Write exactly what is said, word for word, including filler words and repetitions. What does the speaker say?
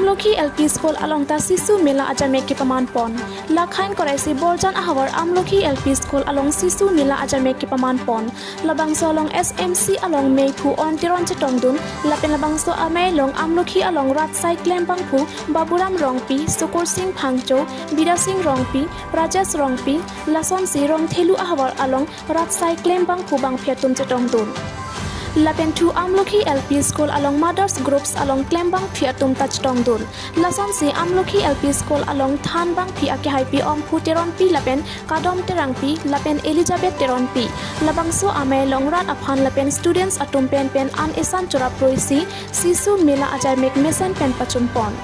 Amlokhi L P School along ta Sisu Mela ajamek kepaman pon. Lakhain kre-isi Borjan ahavar Amlokhi L P School along Sisu Mela ajamek kepaman pon. Labangso along S M C along Meiphu On Teron chetongdun, lapen labangso amei along Amlokhi along rat asai klembangphu Baburam Rongpi, Sukursing Phangcho, Bidasing Rongpi, Rajesh Rongpi, lasonsi Rongthelu ahavar along rat asai klembangphu bangphi atum chetongdun. Lapen thu Amlokhi L P School along mothers groups along klembangphi atum ta chetongdun. Lasonsi Amlokhi L P School along thanbangphi akehaipi Omphu Teronpi lapen Kadom Terangpi lapen Elizabeth Teronpi, labangso amei along rat aphan lapen students atum pen pen an esan chorap proisi Sisu Mela ajamek mesen pen pachun pon.